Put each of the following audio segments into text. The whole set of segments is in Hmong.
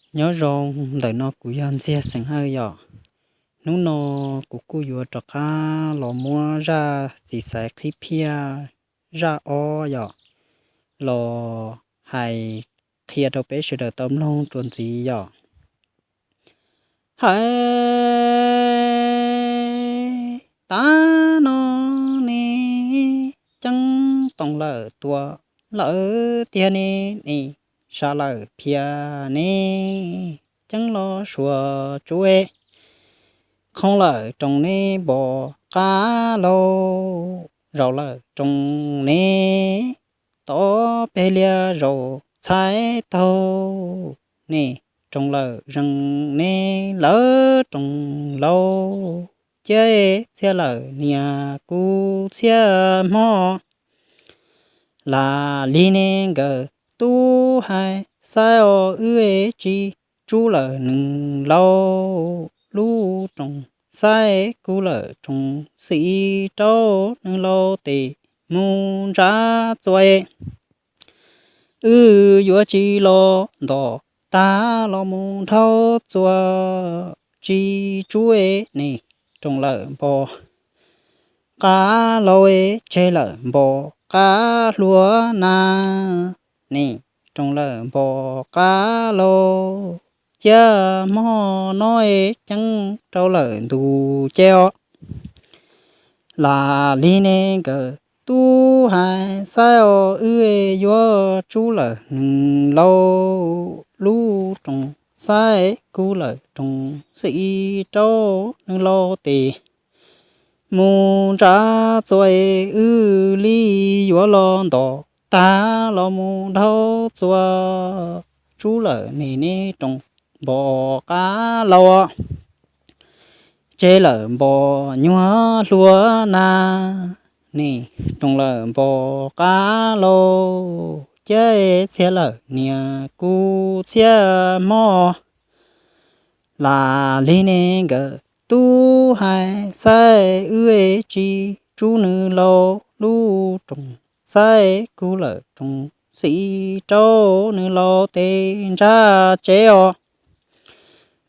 Nyob zoo, ntawm no kuv yog Ntxiag Xeem Hawj yom. Hnub no kuv kuj yuav rov qab los muab zaj txiv xaiv qhib phiaj zaj ob yom, los hais qhia rau peb sawv daws tau mloog rua ntxiv yom. Hais tas no ne, ceeb toom lawm tua lawm tiag ne, ne, sa lawm phiaj ne, ceeb los suav tsuv, qhoo lawm roos ne npos qab lauj, zaum lawm roos ne, tod peg liaj zaum txhaib taug ne, roos lawm zees ne, lawv roos lauj, ciab txhiab lawm niag kub txhiab hmo. Lam li ne nkawm tub hais xaib os, wb tsis tsub lawm nws lauj, lub roos xaib kub lawm roos xim rau, nws laus tes mus ntsab txua, wb yuav tsis los ntom tag los mus dhau txua, tsis tsub ne, roos lawm npos qab lauj, tseg lawm npos qab hluas na, ne, roos lawm npos qab lauj, ciab hmo no ceeb rau lawm ntus ces os. Lam li ne nkawm tub hais xaib os, wb yuav tsub lawm nws lauj, lub roos xaib kub lawm roos xim rau, nws laus tes mus ntsab txua, wb li yuav los ntom tag los mus dhau txua, tsub lawm ne ne roos npos qab lauj, tseg lawm npos nyuag hluas na, ne, roos lawm npos qab lauj, ciab txhiab lawm niag kub txhiab hmo. Lam li ne nkawm tub hais xaib, wb tsis tsub nws lauj, lub roos xaib kub lawm roos xim rau, nws laus tes ntsab tsev os.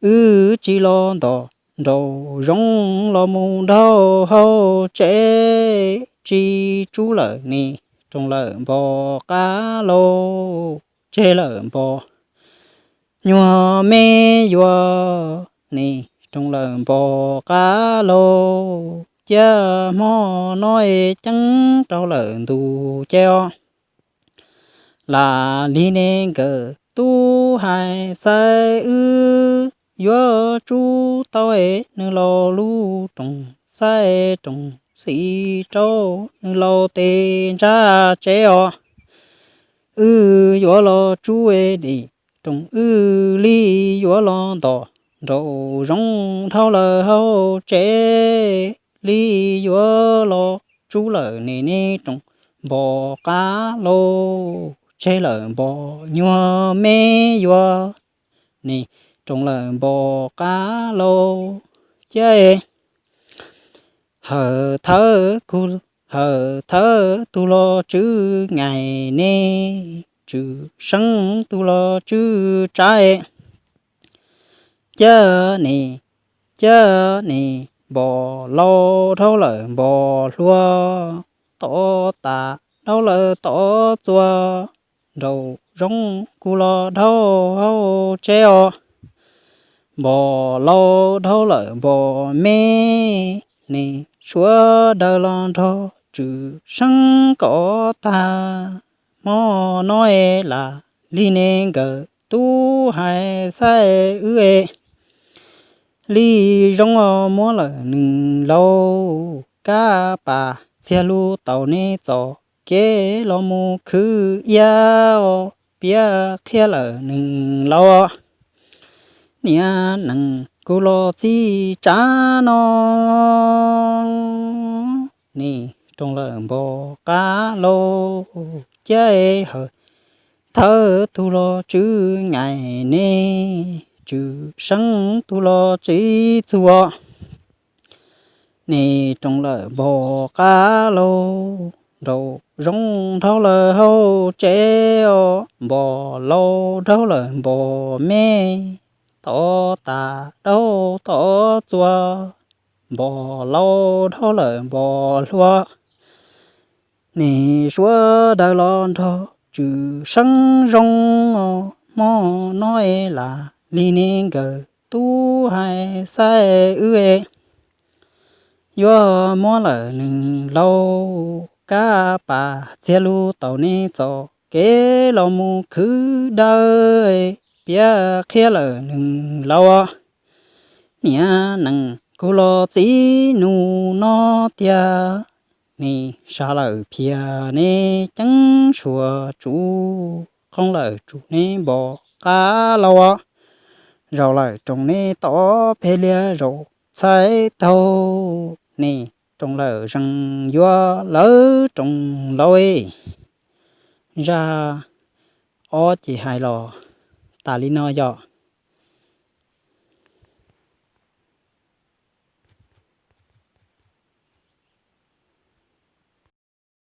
Wb tsis los ntom nraum zoov los mus dhau hauv tsev, tsis tsub lawm ne, roos lawm npos qab lauj, tseg lawm npos nyuag me yuav, ne, roos lawm npos qab lauj, ciab hmo no ceeb rau lawm ntus ces os. Lam li ne nkawm tub hais xaib, wb yuav tsub tau nws lauj, lub roos xaib roos xim rau, nws laus tes ntsab tsev os. Wb yuav los tsub ne, roos wb li yuav los ntom nraum zoov dhau lawm hauv tsev, li yuav los tsub lawm ne ne roos npos qab lauj, tseg lawm npos nyuag me yuav, ne, roos lawm npos qab lauj, ciab hawm thawb, hawm thawb tus los tswv ngaim ne, tswv seeb tus los tswv tsav, ciab ne, ciab ne, npos laus dhau lawm npos hluas, tod tas dhau lawm tod txua, nraum zoov kuj los dhau hauv tsev os. Npos laus dhau lawm npos me, ne, sawv daws los nrog tswv seeb kom tag, hmo no lam li ne nkawm tub hais xaib, wb li zoo os muab lawm nws lauj, kab pas txiag lub taus ne txoj kev los mus khwv iab os, piav qhia lawm nws lauj, niam nees kuj los txij tsav no, ne, roos lawm npos qab lauj, ciab hawm thawb tus los tswv ngaim ne, tswv seeb tus los tswv txuas, ne, roos lawm npos qab lauj, Nraug zoo dhau lawm hauv tsev os, npog laus dhau lawm npog me, tom tas dhau tom txuas, npog laus dhau lawm npog hluas. Niam suav dawb los nrog tswm seeb zoo os, hmo no es lam li ne nkawm tub hais xav wb es yuav muab lawm nws laus kab pas txiag lus tau ne txoj kev los mus khwv dawb, piav qhia lawm nws laus niam nees kuv los txiv nus no tiag. Ne sab lawm phiaj ne ceeb suas tsuv, qoob lawm tsuv ne npog qab laus, zaum lawm roos ne tom phev liab zaum txhais taug, ne roos lawm zees yuav lawv roos laus. Zaj ob ces hais los tas li no yog.